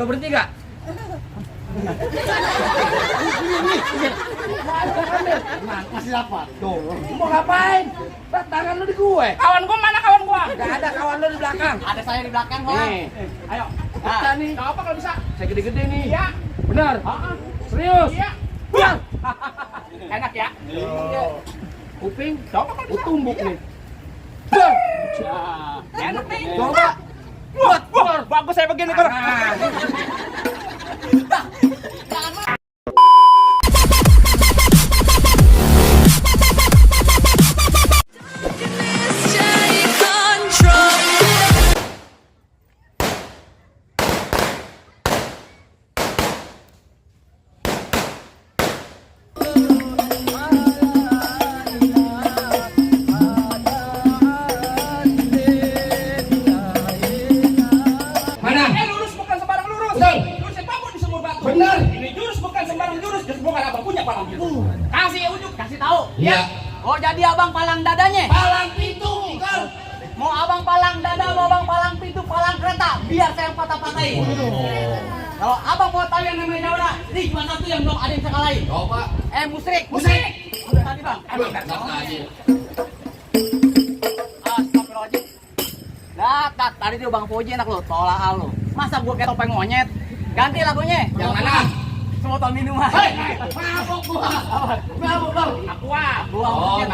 Lo berhenti gak? Masih dapat. Tuh, mau ngapain? Tangan lu di gue. Kawan gua mana kawan gua? Gak ada kawan lu di belakang. Ada saya di belakang, Bang. Nih, Ayo. kita nih. Gak apa kalau bisa. Saya gede-gede nih. Iya. Benar? Serius? Iya. Benar? Enak ya? Kuping? Coba kalau bisa. Tumbuk nih. Benar? Enak nih. Coba. Buat, buat. Bagus saya begini kok. Mana? Lurus bukan sembarang lurus. Betul. Lurus apapun di sumur batu. Benar. Ini jurus bukan sembarang jurus. Jurus bukan apa punya palang gitu. Kasih ujuk. Kasih tahu. Iya. Oh, jadi abang palang dadanya. Palang pintu. Ikon. Mau abang palang dada, mau abang palang pintu, palang kereta, biar saya yang patah-patahin. Kalau abang mau tahu yang namanya Daura, ini cuma satu yang belum ada yang bisa kalahin. Coba. Musrik. Musrik. Udah tadi, Bang. Aduh, aja. Astagfirullahaladzim. Dat, tadi tuh Bang Poji enak lo, tolak lo. Masa gua kayak topeng monyet? Ganti lagunya. Yang mana? Semua tahun minuman. Hei, mabuk gua. Mabuk dong. Aqua. Gua Oh, monyet.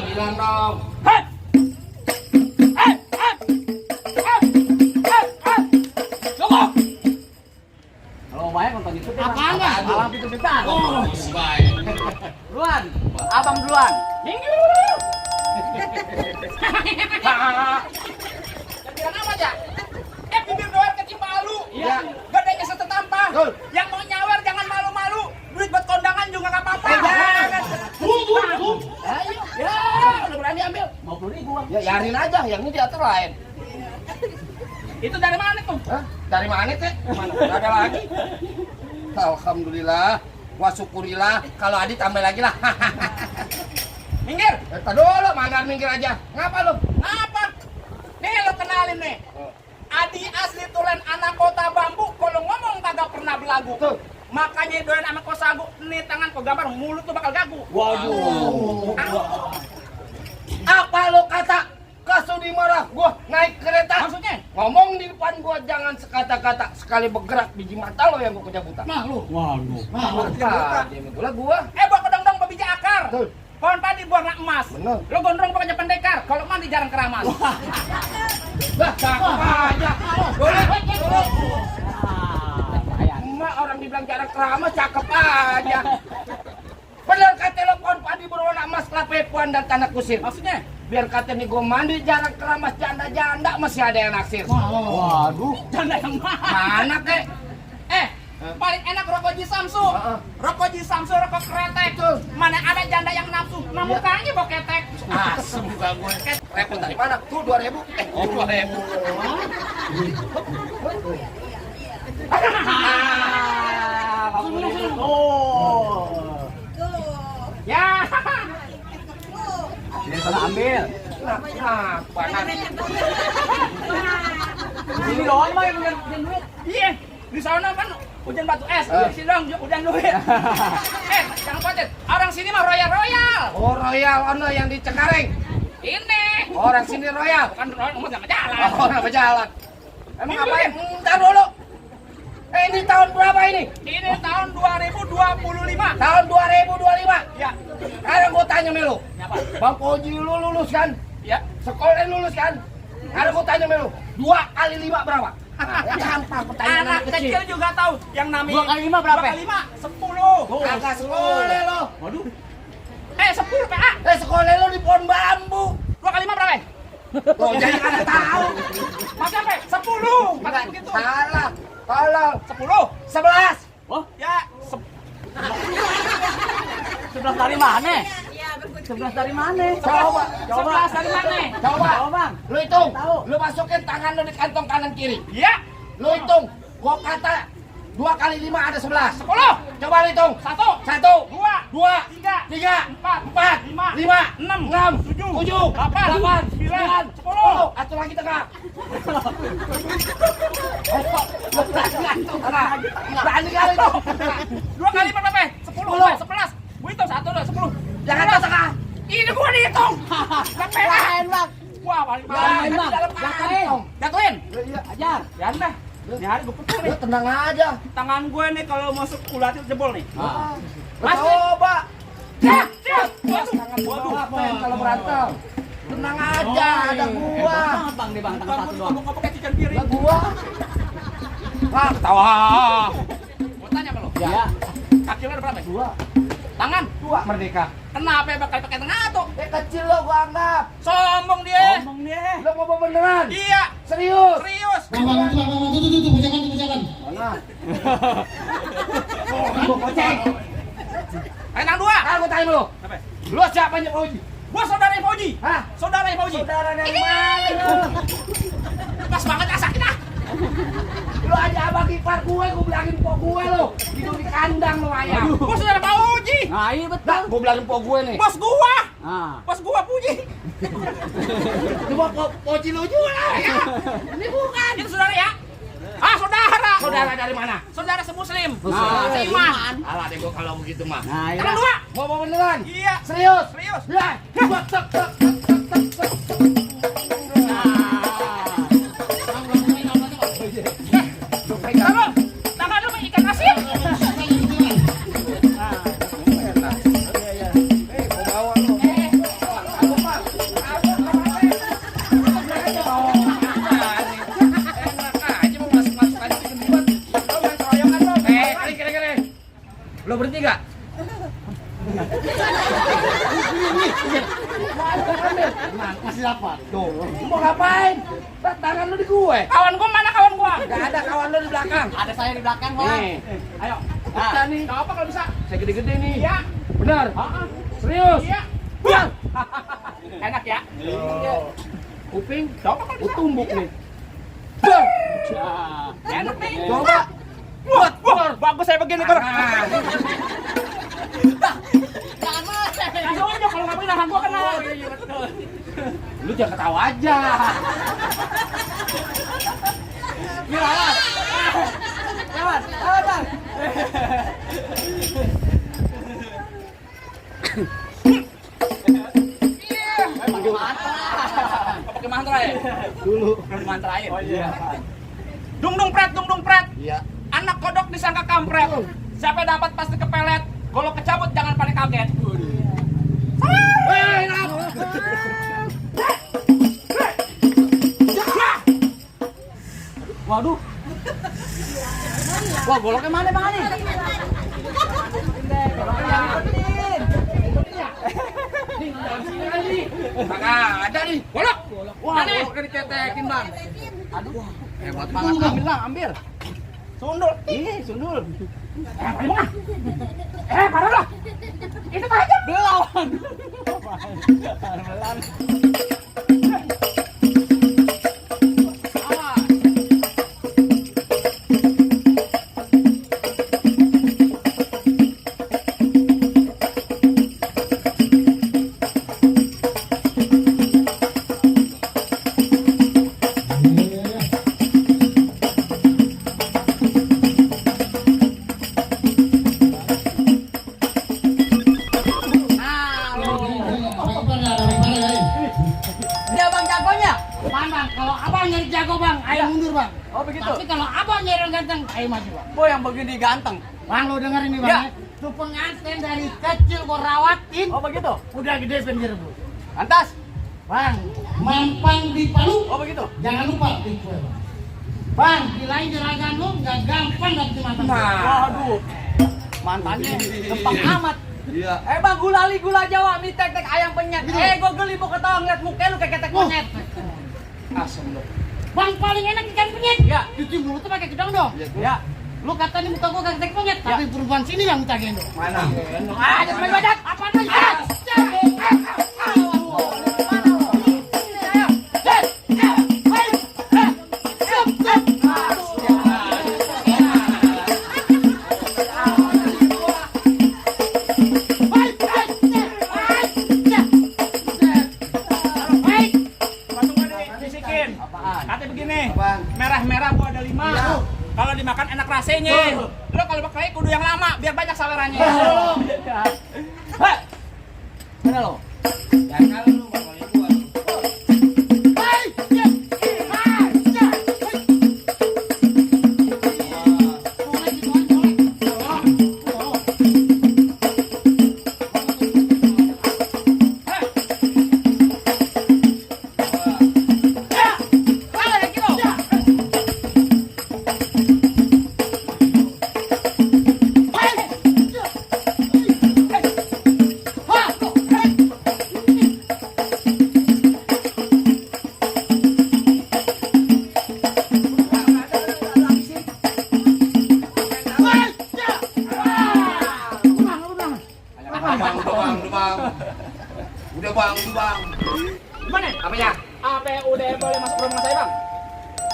bilang dong. Hei. Cukup. Kalau mau bayar nonton YouTube ya, Bang. Apaan, Bang? Palang pintu bentar. Oh, baik. Duluan. Abang duluan. Minggu. Jangan apa aja. Bibir doang kecimpa lu. Iya. Gadanya setetampah. Betul. Yang mau nyawer jangan malu-malu. Duit buat kondangan juga nggak apa-apa. Jangan. Ayo. Ya, udah berani ambil. 50.000 Bang. Ya, yarin aja. Yang ini diatur lain. Itu dari mana tuh? Hah? Dari mana teh? Mana? Nggak ada lagi. Alhamdulillah. Wa syukurillah. Kalau Adi tambah lagi lah. Minggir. Tadi dulu, mandar minggir aja. Ngapa lu? Apa? Nih lo kenalin nih. Adi asli tulen anak kota bambu. Kalau ngomong kagak pernah belagu. Tuh. Makanya doyan anak kosagu. Nih tangan kok gambar mulut tuh bakal gagu. Waduh. Apa lu kata? Kasudi marah gua naik kereta. Maksudnya? Ngomong di depan gua jangan sekata-kata. Sekali bergerak biji mata lo yang gua kecabutan. Nah lu. Waduh. Mata dia menggulah gua. Buah kedong-dong babija akar. Betul. Pohon padi buah nak emas. Bener. Lo gondrong pokoknya pendekar. Kalau mandi jarang keramas. Bah, cakep aja. Boleh. Ayah. Emak orang dibilang jarang keramas, cakep aja. Bener kata lo pohon padi berwarna emas, kelapepuan dan tanah kusir. Maksudnya? Biar kata nih gua mandi jarang keramas, janda-janda masih ada yang naksir. Waduh. Janda yang mana? Mana kek? Paling enak rokok Ji Samsu. Rokok Ji Samsu, rokok kretek. Mana ada janda yang nafsu. Nah mukanya bawa ketek. Asem muka gue. Repot dari mana? Tuh 2.000. Oh 2.000. Oh. Ya. Ini salah ambil. Nah, panas. Ini doang mah yang punya duit. Iya. Di sana kan hujan batu es. Di sini dong hujan duit. Jangan khawatir. Orang sini mah royal. Oh Royal ono yang di Cengkareng. Ini. Orang sini Royal. Bukan royal, ngomong sama jalan. Oh, nama jalan. Emang ngapain? Ntar dulu. Ini tahun berapa ini? Ini tahun 2025. Tahun 2025. Ya. Sekarang gua tanya melu. Siapa? Bang Koji lu lulus kan? Ya. Sekolah lulus kan? Sekarang gua tanya melu. 2 kali 5 berapa? Gampang pertanyaan Anak kecil juga tahu yang namanya 2 kali 5 berapa? 2 kali 5 10. Kagak sekolah lo. Waduh. 10 PA. Sekolah lo di pohon bambu. 2 kali 5 berapa? Tuh jadi kada tahu. Mas apa? 10. Mas Enggak, begitu. salah. Tolong. 10. 11. Oh, Ya. 11 dari mana? 11 dari mana? Coba. 11 dari mana? Coba. Coba, Bang. Lu hitung. Tahu. Lu masukin tangan lu di kantong kanan kiri. Ya. Lu hitung. Gua kata 2 kali 5 ada 11. 10. Coba lu hitung. 1. 1, 2. 2, 3. 3, 4, 5. 5, 6. 6, 7. 7, 8, 8, 9, 10. 10. Atur lagi tengah. Berani kali tuh. 2 kali berapa? 10, 11. Gua hitung 1, 2, 10. Jangan kata. Ini gua dihitung. Capek lah. Lain bang. Wah, paling Lain paling. bang. Jatuhin. Jatuhin. Iya. Ajar. Jangan dah. Ini hari gua pukul nih. Lu tenang aja. Tangan gue nih kalau masuk ulat itu jebol nih. Mas coba. Siap, siap. Tangan gua tuh ngapain kalau berantem? Tenang aja, ada gua. Banget bang nih bang, tangan satu doang. Gua pakai ikan piring. Ada gua. Wah, ketawa. Gua tanya sama lo. Ya. Kaki lo ada berapa? Dua. Tangan. Dua merdeka. Kenapa bakal pakai tengah tuh? Kecil lo gua anggap. Sombong dia. Ngomong dia. Lo ngomong beneran? Iya, Serius? serius. Mana? Gua kocek. Ayo tangan 2. Ah, gua tanya lu. Apa? Lu siapanya Fauji? Gua saudara Fauji. Hah? Saudara Fauji. Saudara dari mana lu? Pas banget asakin ah. Lu aja abang ipar gue bilangin pok gue lo. Hidup di kandang lo ayam. Gua saudara Fauji. Nah iya Nah, betul. gue bilangin pok gue nih. Bos gua. Nah. Bos gua Puji. Coba poci lu juga ya. Ini bukan. Itu saudara ya? Ah, saudara. Saudara dari mana? Saudara semuslim. Nah, Seiman. Alah deh gua kalau begitu mah. Nah iya. Tangan 2. Mau beneran? Iya. Serius? Serius. Ya. Coba tek tek tek tek tek. Tangan. Tangan lu mah ikan asin. Lo berhenti gak? Masih dapat. Tuh, lu mau ngapain? Tangan lu di gue. Kawan gua mana kawan gua? Gak ada kawan lu di belakang. Ada saya di belakang bang. Nih, Ayo. kita nih. Tahu apa kalau bisa? Saya gede-gede nih. Iya. Benar? Serius? Iya. Bang. Enak ya? Kuping, Coba kalau bisa. tumbuk nih. Bang. Enak nih. Coba. Buat, buat. Bagus saya begini kor. Ah. Jangan mas. Langsung aja kalau nggak bisa gua kena. Lu jangan ketawa aja. Lewat. Lewat. Lewat bang. Pakai mantra. Pakai mantra ya? Dulu. Mantra ya. Oh iya. Dung dung pret. Iya. Anak kodok disangka kampret. Siapa dapat pasti kepelet. Kalau kecabut jangan panik kaget. Hei, Ram. Waduh. Wah goloknya mana bang Ali? Kagak ada nih. Golok. Wah, Mana? goloknya diketekin, Bang. Aduh. Hebat banget. Ambil, Bang, ambil. Sundul. Ih, sundul. Mana? Parah loh. Itu aja. Belum. Dia bang jagonya. Bang, kalau abang nyari jago bang, ayo mundur bang. Oh begitu. Tapi kalau abang nyari orang ganteng, ayo maju bang. Oh yang begini ganteng. Bang lo denger ini bang, Ya. tuh pengantin dari kecil gua rawatin, Oh begitu. udah gede pinggir bu. Lantas. Bang, mampang di Palu, Oh begitu. jangan lupa di gue bang. Bang, bilain juragan lu nggak gampang dapet mantan. Waduh. Mantannya gampang amat. Iya. Bang gulali gula Jawa mie tek tek ayam penyet. Gua geli mau ketawa ngeliat muka lu kayak ketek monyet. Asem lo. Bang paling enak ikan penyet. Ya. Cuci mulut tuh pakai gedong dong. Ya. Lu kata nih muka gua kayak ketek monyet, tapi perempuan sini yang minta gendong. Mana? Ada sebagai badak. Apaan lagi? Langsung gue dibisikin. Apaan? Katanya begini. AC-nya. Lo kalau pakai kudu yang lama biar banyak sawerannya. Heh. Mana lo? Jangan lu bakal gua. Udah bang. Gimana? Apanya? Apa udah boleh masuk ke rumah saya, Bang?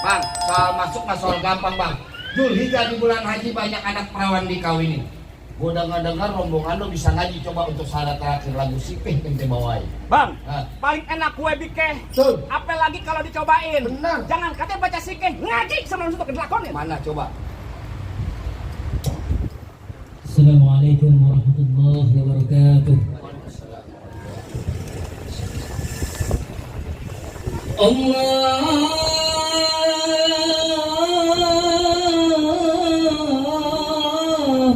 Bang, soal masuk mah soal gampang bang. Zulhijjah di bulan haji banyak anak perawan dikawinin. Gua dengar rombongan lo bisa ngaji, coba untuk syarat terakhir lagu Sipih ente bawain. Bang, Hah? paling enak kue bikeh. Tuh. Apalagi kalau dicobain. Benar. Jangan katanya baca sikeh, ngaji sama untuk dilakonin. Mana coba? Assalamualaikum warahmatullahi wabarakatuh.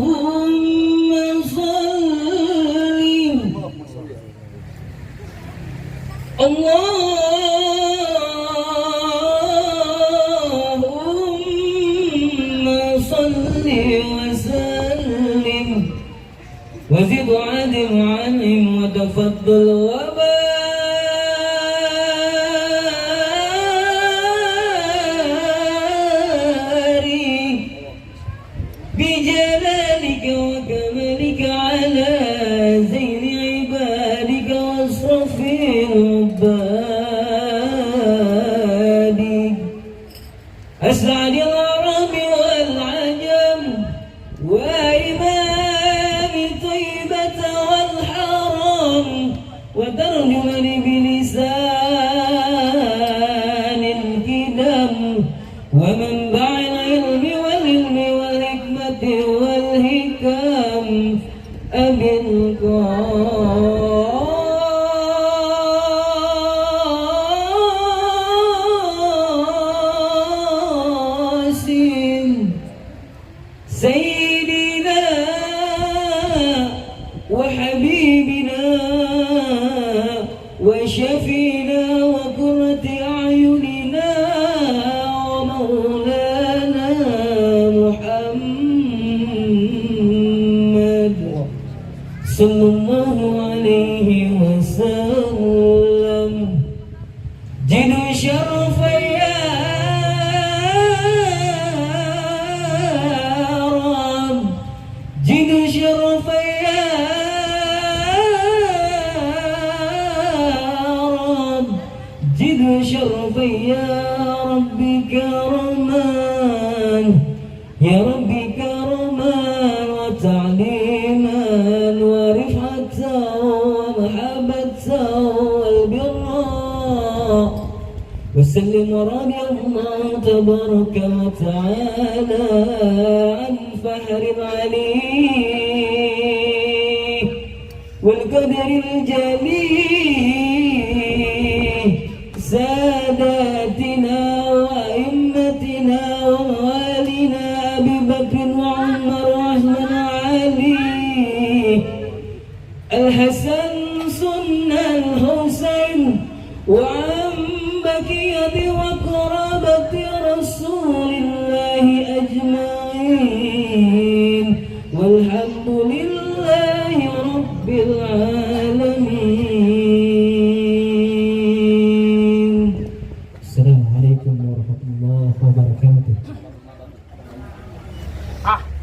Allahumma sallim. Allahumma salli wa sallim wa zid adim anhum wa tafaddal wa بجلالك وكمالك على زين عبادك واصرف العباد أسعد العرب والعجم وإمام طيبة والحرم وترجمن بلسان الكدم ومنبع العلم والعلم والحكمة والحكم أبي القاسم سيدنا وحبيبنا وشفينا وقرة أعيننا ومولانا محمد صلى الله عليه وسلم جد شرف يا رب جد شرف يا رب جد شرف يا رب كرمان يا رب كرمان وتعليما ورفعة ومحبة والبراء وسلم رضي الله تبارك وتعالى عن فحر العلي والقدر الجليل ساداتنا وأئمتنا ووالنا أبي بكر وعمر وعثمان وعلي الحسن سنة الحسين وعم بقية وقرابة رسول الله أجمعين والحمد لله رب العالمين. السلام عليكم ورحمة الله وبركاته.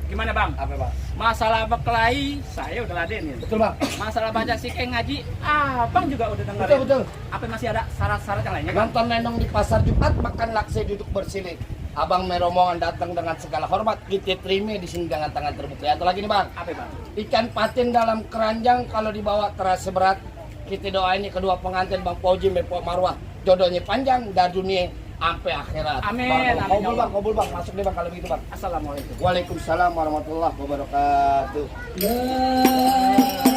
Gimana bang? Apa bang? Masalah berkelahi, saya udah ladenin. Betul bang. Masalah baca sikeh ngaji, abang juga udah dengerin. Betul. Apa masih ada syarat-syarat yang lainnya bang? Nonton nenong di pasar Jumat, makan lakse duduk bersilik. Abang meromongan datang dengan segala hormat, kita terima di sini dengan tangan terbuka. Atau lagi nih bang, Apa bang? ikan patin dalam keranjang kalau dibawa terasa berat. Kita doain kedua pengantin Bang Fauji, Mbak Marwah, jodohnya panjang dan dunia sampai akhirat. Amin, Bang, amin, kabul ya bang, kabul bang, masuk deh bang kalau begitu bang. Assalamualaikum. Waalaikumsalam warahmatullahi wabarakatuh. La